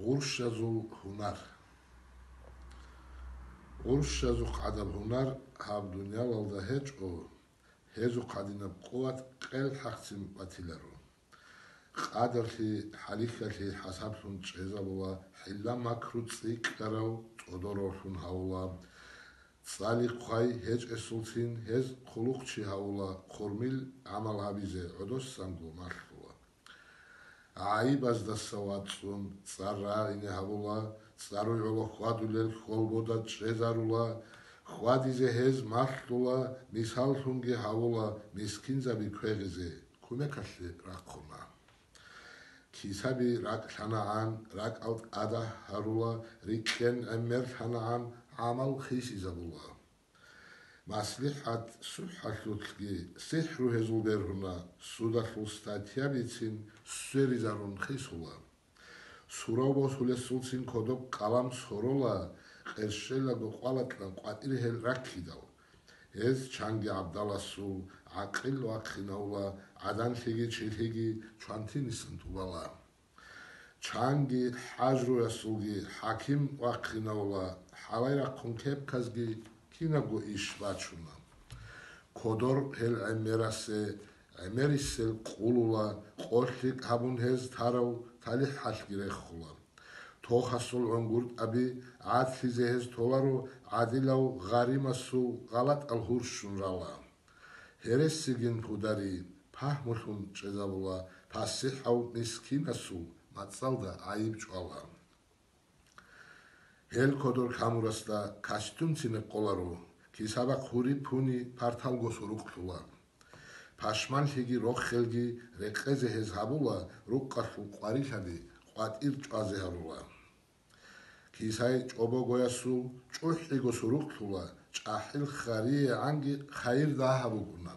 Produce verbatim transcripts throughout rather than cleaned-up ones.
Гъурщазул гьунар. Гъурщазухъ гӀадаб гьунар гьаб дуниялалда гьечӀо, гьезухъ гӀадинаб къуват къел хӀахъцин батиларо. Къадарлъи, хӀалихьалъи хӀасаблъун чӀезабула, хӀилла-макру цӀикӀкӀарав цӀодоравлъун гьавула. ЦӀали-хъвай гьечӀесулцин гьез хъулухъчи гьавула, хъурмил гӀамал гьабизе гӀодосанго малъула. ГӀайибаздаса вацӀцӀун цӀар рагӀине гьавула, цӀаруй гӀоло хьвадулел хьолбода чӀезарула, хьвадизе гьез малъула, мисаллъунги гьавула мискинзаби квегъизе кумекалъе рахъуна. Кисаби ракӀлъанагӀан, ракӀал тӀадагь гьарула, рикӀкӀен гӀемерлъанагӀан гӀамал хисизабула. МаслихӀат сухӀалъулъги сихӀру гьезул бергьуна, судалъул статья бицин сверизарун хисула. Сурав босулесулцин кодоб къалам сорола, къерщелаго къвалакьан къватӀир гьел раккидал. Гьез чанги гӀабдаласул гӀакъил вахъинавула, гӀаданлъиги чилъиги чвантинисан тӀубала. Чанги хӀажруясулги хӀаким вахъинавула, хӀалай рахъун кепказги кинабго иш бачуна. Кодор гьел гӀемерасе гӀемерисел къулула, къо-лъикӀ гьабун гьез тарав талихӀалъги рехула. Тохасул гӀунгутӀаби гӀадлъизе гьез толаро, гӀадилав гъаримасул гъалатӀал гьурщун рала. Гьересигин пудари пагьмулъун чӀезабула, пасихӀав мискинасул мацӀалда гӀайиб чӀвала. Гьел кодор камурасда костюмцин къоларо, кисабахъ гьури пуни парталго сурукълъула. Пашманлъиги рохелги рекъезе гьез гьабула, рукъалъул къварилъаби къватӀир чӀвазе гьарула. Кисай чӀобогоясул чӀухӀиго сурукълъула, чӀахӀил хъариегӀанги хайир дагьаб букӀуна.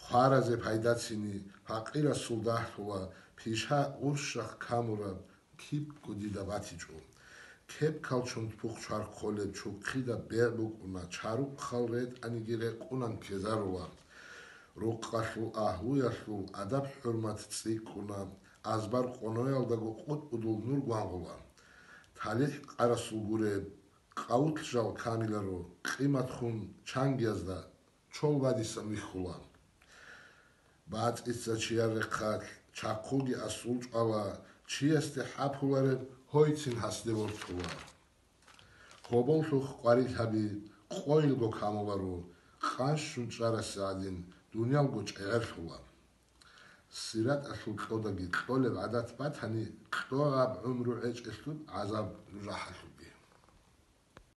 Хваразе пайдацини пакъирасул дагьлъула, пиша гъурщахъ камураб кибго дида батичӀо. Кеп-калчун пухъ чвархъолеб чухъида бегӀ букӀуна, чарухъал ретӀаниги рекъунан ккезарула. Рукъалъул агьлуялъул адаб-хӀурмат цӀикӀкӀуна, азбар къоноялдаго къутӀбудул нур гвангъула. ТалихӀ къарасул гуреб, къавулъ жал камиларо, къиматхун чангиязда чол бадисан вихьула. БацӀица чияр рехъалъ чахъуги асул чӀвала, чиясде хӀапулареб гьойцин гьасде бортула. Гьоболлъухъ къварилъаби къойилго камуларо, къанщун чӀарасе гӀадин, дуниялго чӀегӀерлъула. СиратӀалъул кьодаги кьолеб гӀадат батани, кьогӀаб гӀумру гӀечӀелъул гӀазаб рахӀалъуги.